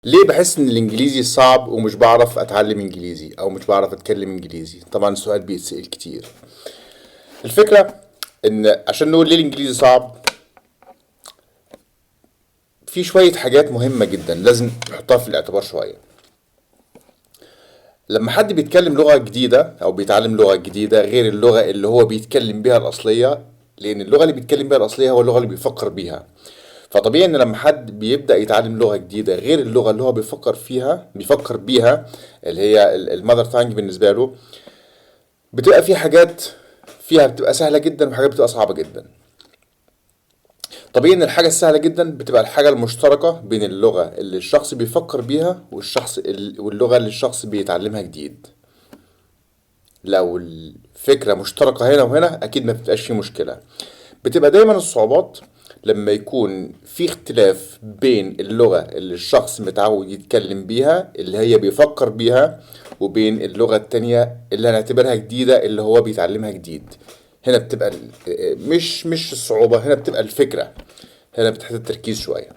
ليه بحس ان الانجليزي صعب ومش بعرف اتعلم انجليزي او مش بعرف اتكلم انجليزي؟ طبعا السؤال بيتسأل كتير. الفكرة ان عشان نقول ليه الانجليزي صعب، في شوية حاجات مهمة جدا لازم نحطها في الاعتبار شوية. لما حد بيتكلم لغة جديدة او بيتعلم لغة جديدة غير اللغة اللي هو بيتكلم بيها الاصلية، لان اللغة اللي بيتكلم بيها الاصلية هو اللغة اللي بيفكر بيها، فطبيعي ان لما حد بيبدأ يتعلم لغة جديدة غير اللغة اللي هو بيفكر بيها اللي هي ال mother tongue بالنسبة له، بتبقى في حاجات فيها بتبقى سهلة جدا وحاجات بتبقى صعبة جدا. طبيعي ان الحاجة السهلة جدا بتبقى الحاجة المشتركة بين اللغة اللي الشخص بيفكر بيها واللغة اللي الشخص بيتعلمها جديد. لو الفكرة مشتركة هنا وهنا اكيد ما بتبقاش في مشكلة. بتبقى دايما الصعوبات لما يكون في اختلاف بين اللغة اللي الشخص متعود يتكلم بيها اللي هي بيفكر بيها وبين اللغة التانية اللي هنعتبرها جديدة اللي هو بيتعلمها جديد. هنا بتبقى مش الصعوبة، هنا بتبقى الفكرة، هنا بتحتاج التركيز شوية.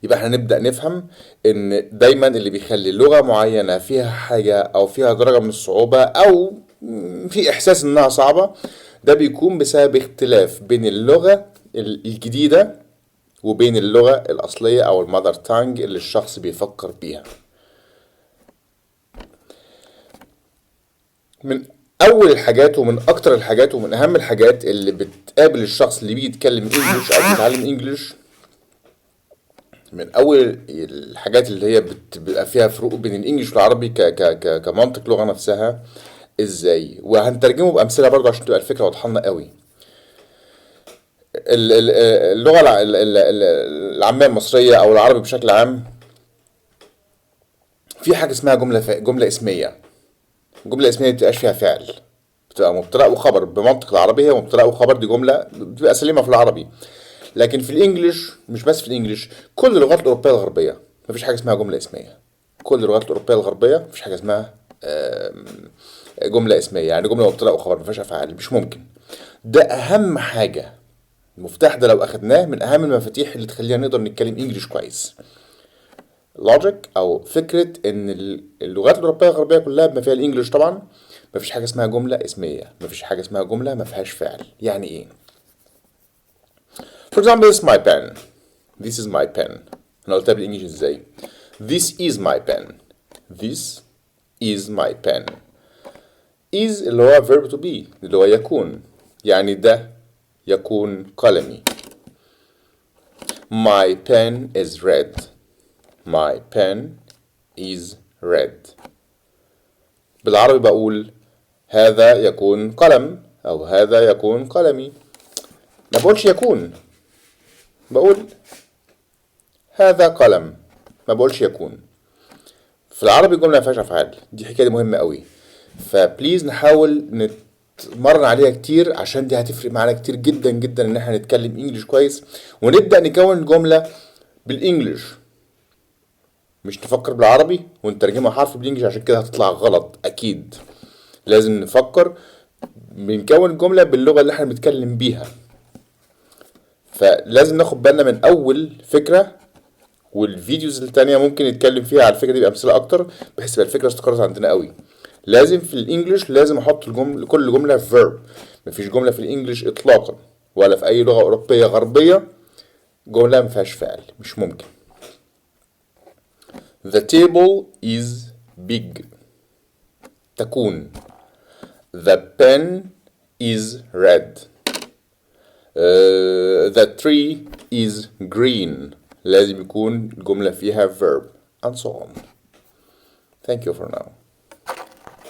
يبقى احنا نبدأ نفهم ان دايما اللي بيخلي لغة معينة فيها حاجة او فيها درجة من الصعوبة او في احساس انها صعبة، ده بيكون بسبب اختلاف بين اللغة الجديدة وبين اللغة الأصلية أو ال mother tongue اللي الشخص بيفكر بيها. من أول الحاجات ومن أكتر الحاجات ومن أهم الحاجات اللي بتقابل الشخص اللي بيتكلم English أو بيتعلم English، من أول الحاجات اللي هي بيبقى فيها فروق بين ال English والعربي كمنطق لغة نفسها إزاي، وهنترجمه بأمثلة برضه عشان تبقى الفكرة واضحة لنا قوي. اللغة العامية المصرية أو العربي بشكل عام في حاجة اسمها جملة اسمية. جملة اسمية ما بتبقاش فيها فعل، بتبقى مبتدأ وخبر. بمنطق العربي هي مبتدأ وخبر، دي جملة بتبقى سليمة في العربي. لكن في الإنجليش، مش بس في الإنجليش، كل اللغات الأوروبية الغربية مفيش حاجة اسمها جملة اسمية. كل اللغات الأوروبية الغربية مفيش حاجة اسمها جملة اسمية، يعني جملة مبتدأ وخبر مفيهاش أفعال، مش ممكن. ده أهم حاجة، المفتاح ده لو أخدناه من أهم المفاتيح اللي تخلينا نقدر نتكلم إنجليش كويس. لوجيك أو فكرة إن اللغات الأوروبية الغربية كلها بما فيها الإنجليش طبعا مفيش حاجة اسمها جملة اسمية، مفيش حاجة اسمها جملة ما فيهاش فعل. يعني إيه؟ For example, this is my pen. This is my pen. أنا قلتها بالإنجليش إزاي؟ This is my pen. This is my pen. Is اللي هو verb to be اللي هو يكون، يعني ده يكون قلمي. My pen is red. My pen is red. بالعربي بقول هذا يكون قلم أو هذا يكون قلمي. ما بقولش يكون، بقول هذا قلم، ما بقولش يكون. في العربي الجملة ما فيهاش أفعال، دي حكاية مهمة قوي، ف please نحاول نتمرن عليها كتير عشان دي هتفرق معانا كتير جدا جدا ان احنا نتكلم English كويس ونبدأ نكون جملة بال English، مش نفكر بالعربي ونترجمها حرف بال English عشان كده هتطلع غلط اكيد. لازم نفكر بنكون جملة باللغة اللي احنا بنتكلم بيها، فلازم ناخد بالنا من اول فكرة، وال videos التانية ممكن نتكلم فيها على الفكرة دي بأمثلة أكتر بحيث تبقى الفكرة استقرت عندنا قوي. لازم في ال English لازم أحط كل جملة verb، مفيش جملة في ال English إطلاقا ولا في أي لغة أوروبية غربية جملة ما فيهاش فعل، مش ممكن. The table is big. تكون. The pen is red. The tree is green. لازم يكون الجملة فيها verb and so on. Thank you for now.